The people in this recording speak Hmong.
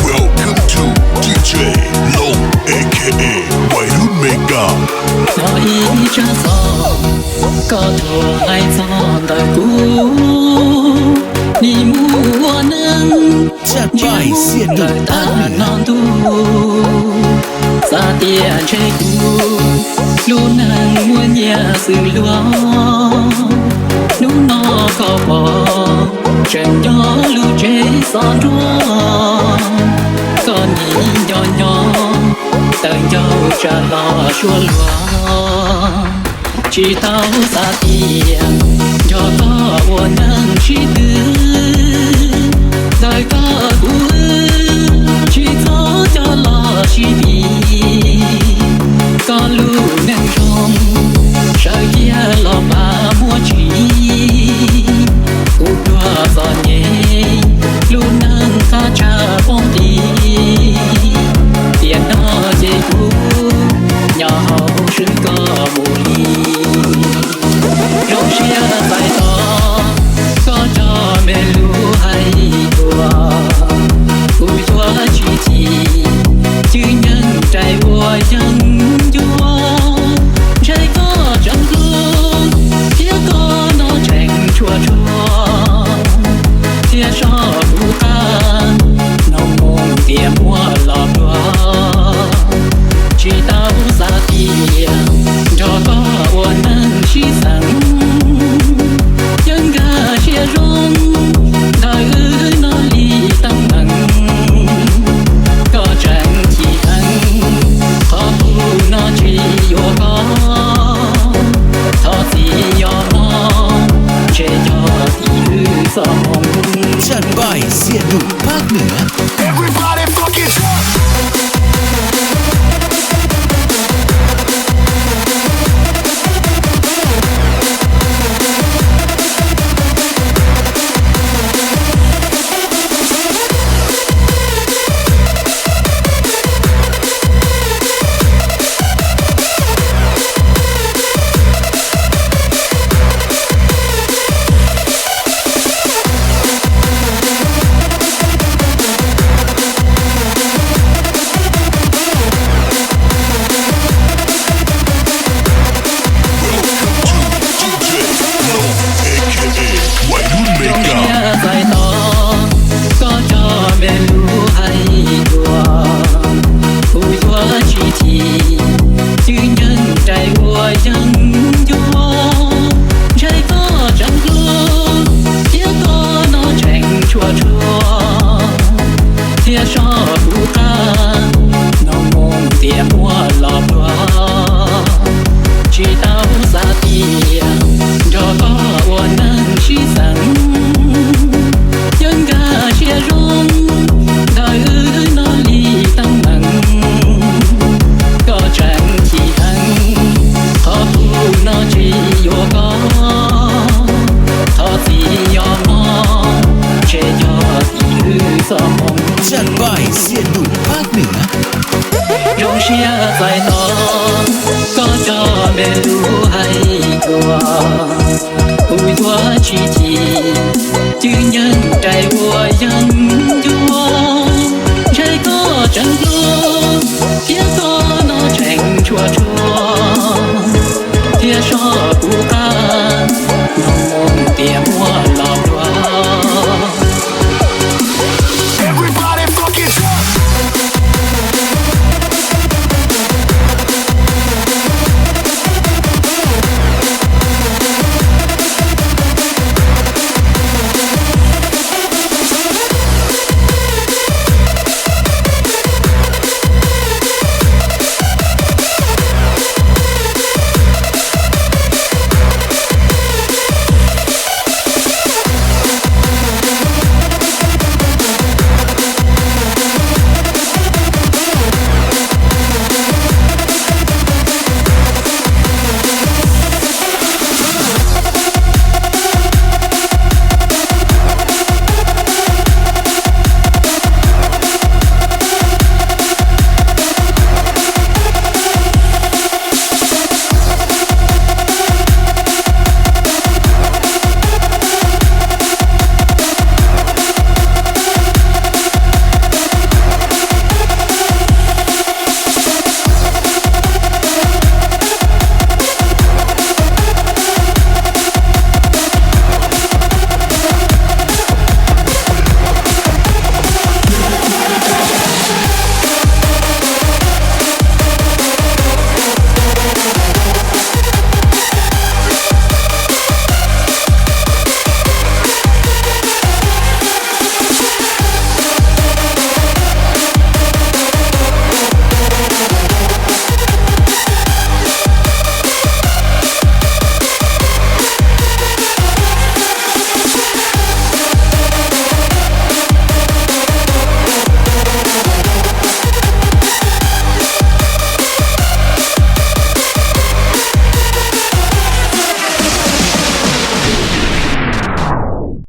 Welcome to D J Low, A K A Wai Lub Mega. Hnov ib tsab xov, koj thuam hais txog ntawm kuv, nim mus ua neej ntawm tag nrho ntuj, xav tias ntshe kuv lub neej muaj nyiaj xws luag. Hnub no koj pom tseem nyob lub tsev xov nruab, koj nim nco nco tawm ncauj tsa los suab luag. Tsis tau xav tias nrog koj ua neej sib tw, ntawm koj kuv wb tsis txhob coj los sib tis. Koj lub neej zoo sawv kiag los pab muaj tsis, kuv pluag txom nyem lub neej qab tshaj poob ti. Tiam no ces kuv nyob hauv swb koj mus li. Zoo siab txais tos koj cov me lus hais dua, kuv yuav tsis chim, cwj nyeej rais ua yeeb ncuab. Ntshe koj tseem hlub thiab koj no tseem tshua tshua, thiab soj kuv qab noog moo tias muab los pluag. Tsis tau xav tias nrog koj ua neej sib xeem, yeej nkag siab zoo ntawm wb no li teeb meem. Koj tseem chim heev, qhov kuv no tsis yuav koj, thov txim yog mob, ntshe yog tim wb txoj hmoo. Trần Bảy Diện Đủ Park Nửa. Everybody fucking jump! Welcome to D J Flow, A K A Wai Lub Mega. Txais tos koj cov me lus hais dua, kuv yuav tsis chim, cwj nyeej rais ua yeeb ncuab. Ntshe koj tseem hlub thiab koj no tseem tshua tshua, thiab soj kuv qab noog moo tias muab los pluag. Tsis tau xav tias nrog koj ua neej sib xeem, yeej nkag siab zoo ntawm wb no li teeb meem. Koj tseem chim heev, qhov kuv no tsis yuav koj, thov txim yog mob, ntshe yog tim wb txoj hmoo. Trần Bảy Diện Đủ Park Nửa. Zoo siab txais tos koj cov me lus hais dua, kuv yuav tsis chim, cwj nyeej rais ua yeeb ncuab. Ntshe koj tseem hlub